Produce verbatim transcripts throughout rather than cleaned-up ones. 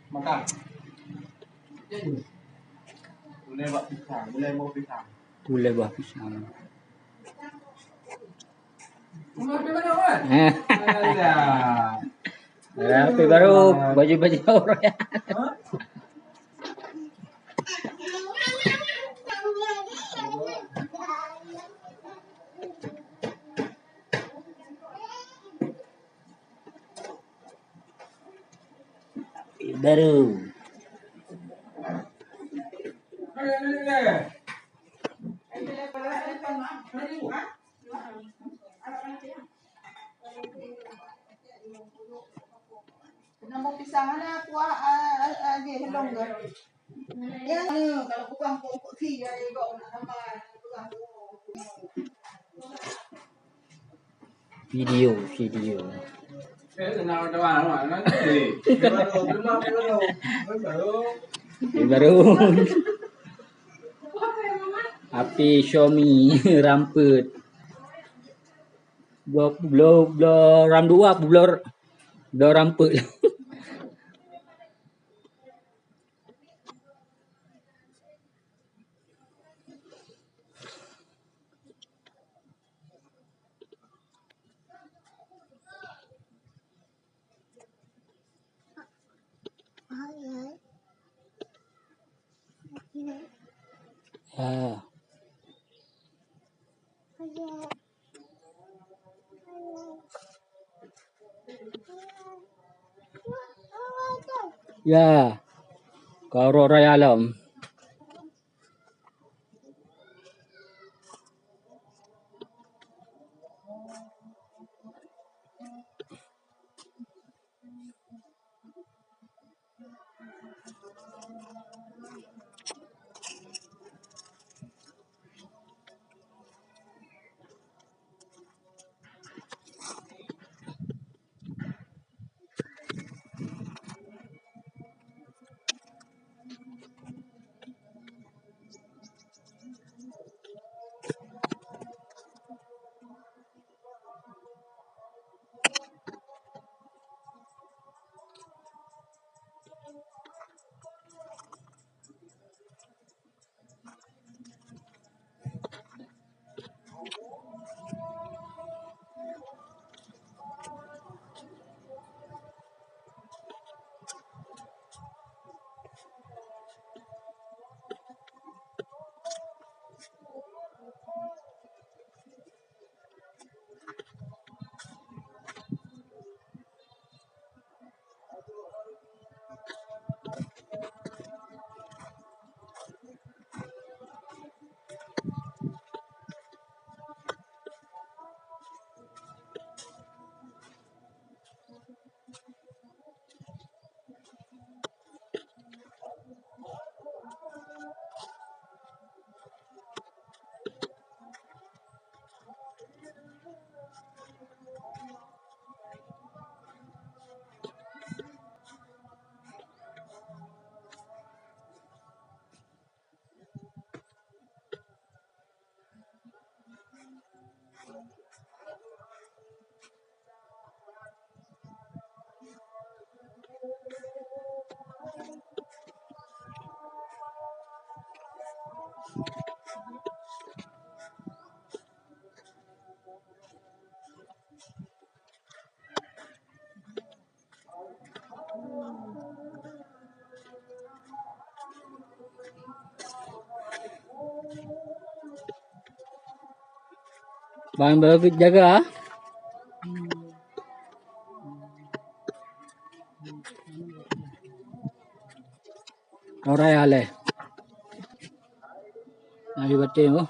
Makan. Gulai bak pisang, gulai bak pisang. Gulai bak pisang. Alah. Ya, tapi baru baju-baju orang. Baru. Nama pisang ada kuah, ah, ah, ah, je, helong ke? Ya, kalau bukan pokok si, ya, ya, kau nak tambah, bukan pokok. Video, video. Baru. Api Xiaomi rampet. Bloe, bloe, bloe ram dua, bloe, bloe rampet. Ya. Ya, ka uroe raya lom. Bang, bagi jaga. Orai aleh. Nah, di batin, oh.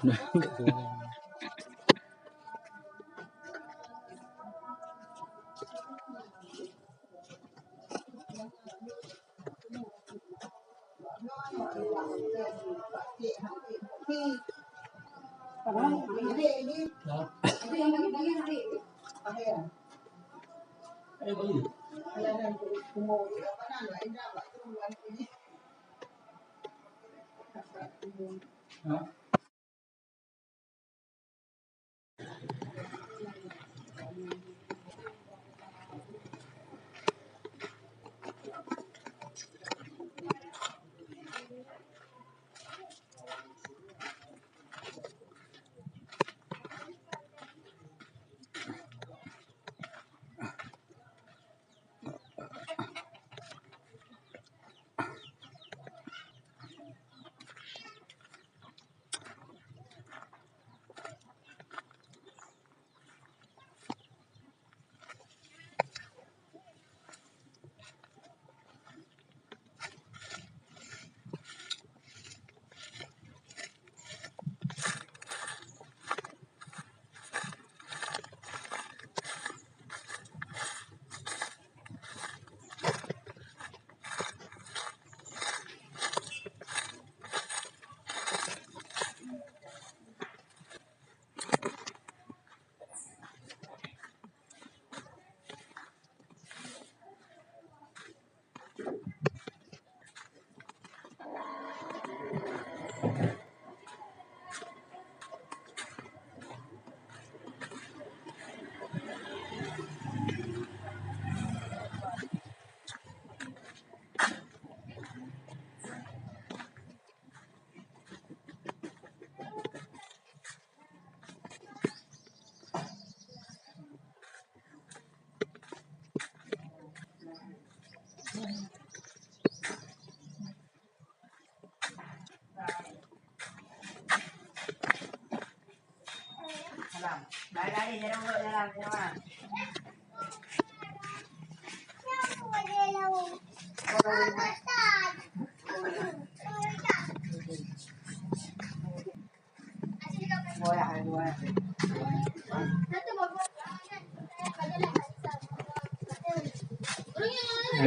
Hai,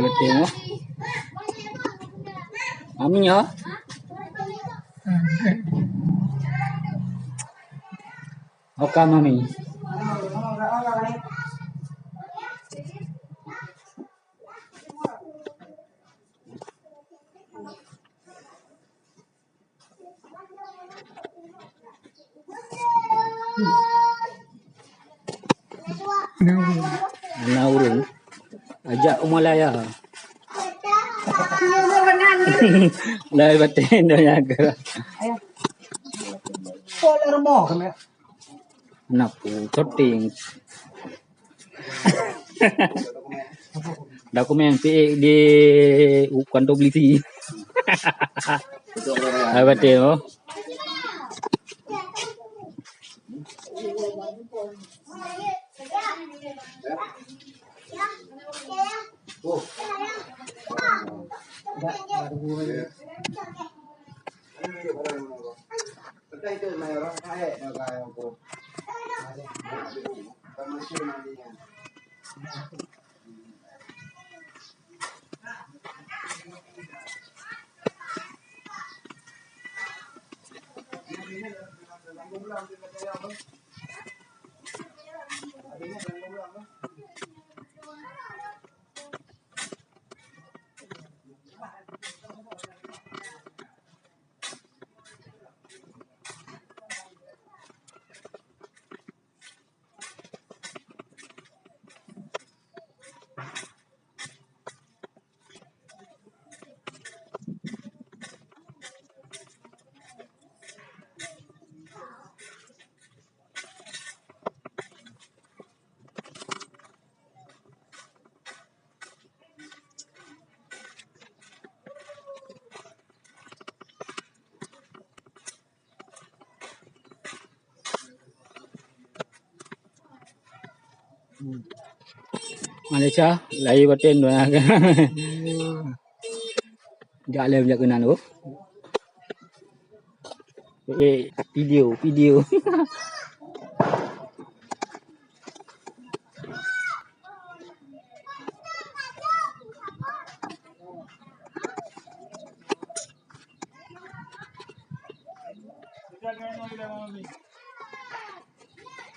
beutôi, oh. Mami, oh. Oka, Mami. Na ureueng ajak u Malaya. Lai batèe donya geura. Na pu cutting. Dokumen pi di u-, kantor polisi. Hai, batèe, oh. Malaysia, lahé batèe dua. Jak lé jak keunan tu. Eh, video, video.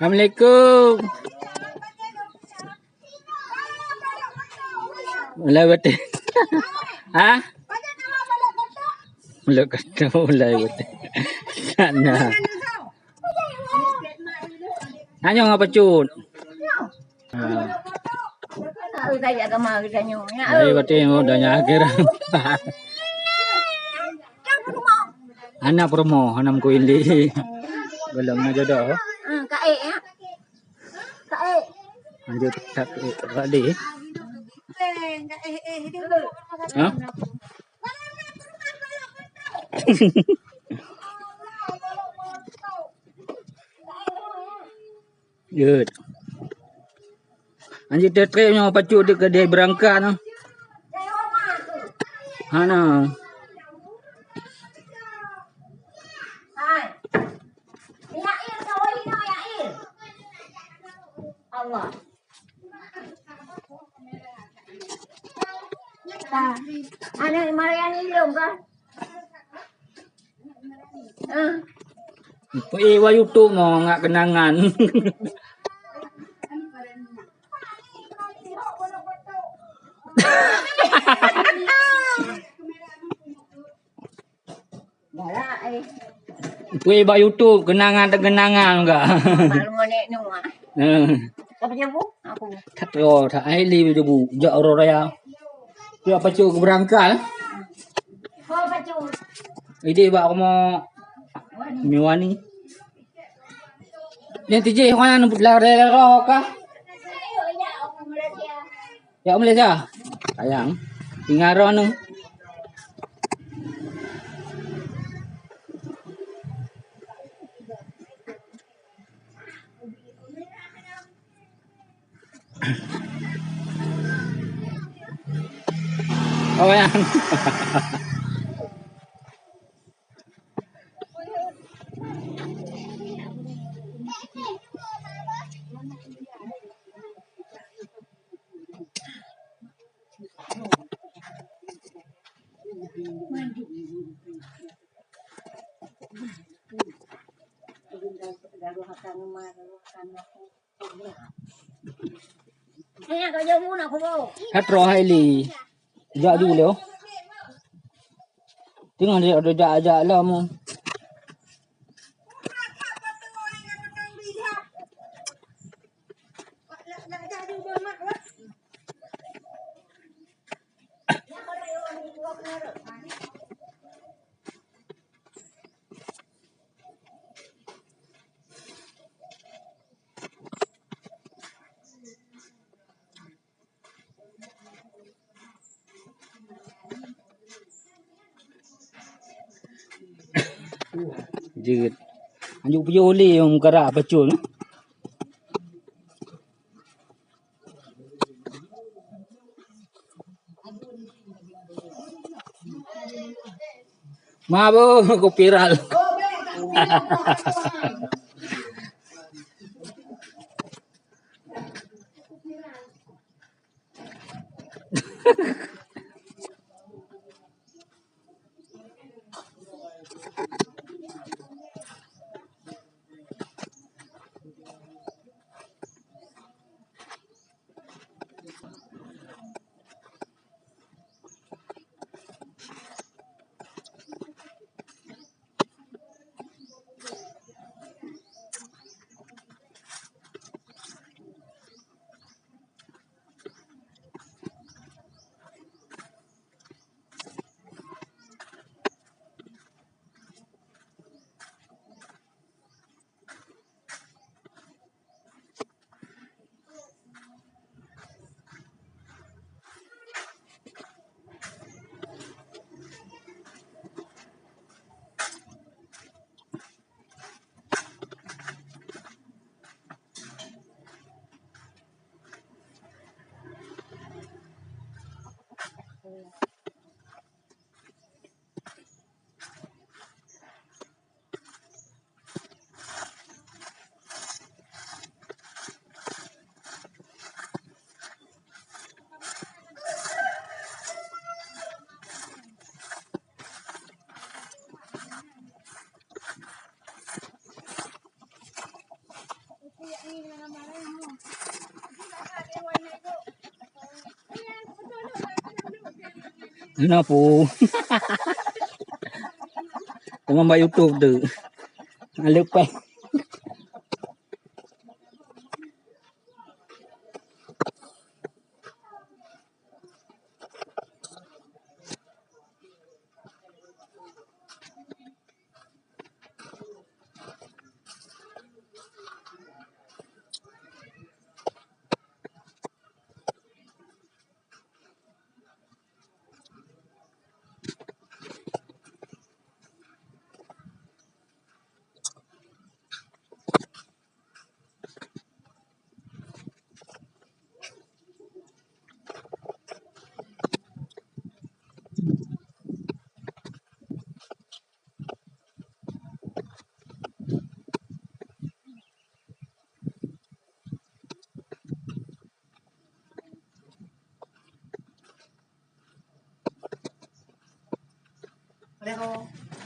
Assalamualaikum. Ulai beutôi. Ha? Ulai beutôi, ulai beutôi. Sana. Nyoe ngapa cut? Ha. Tahu saja agama kita nyoe. Ulai beutôi, oh, dah nyager. Anak promo, anak meukuindi. Belum na jodoh. Hmm, kaek ya. Kaek. Lanjut tak, tak, tak, deh. Ha? Jeuet. Anjing tetrek nyoe pacut dek keudeh beurangkat nyoe. Hana. Allah. Aneuk Mariani lôn kah? Ah. Peuék bak YouTube mo ngat keunangan. Galak, eh. Peuék bak YouTube, keunangan-keunangan gak. Baru ngonek nua. Eh. Apa nyabu? Aku. Kat ro, tak ai li bu jak ro raya. Dia pacu ke berangkal. Ho pacu. Ide bak rumah Miwani. Yang tijih mana lari ro kah? Ya, Om Leza. Sayang. Tinggal ro nu. Awak nyan. Ka troh hai lé. Jak ju lé. Teungoh jak, jak, jak lom. Jeuet. Anjuk piôh lé nyang meukarak pacul. Mabo, ku viral. Kenapa? Teuma bak YouTube tu. Leupah.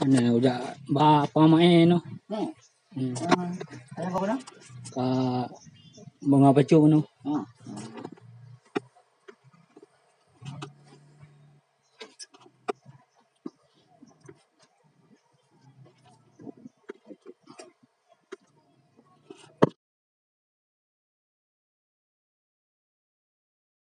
Ini ujak ba pamain tu. Hmm. Hmm. Ada apa guna? Ka bunga pacum tu. Hmm.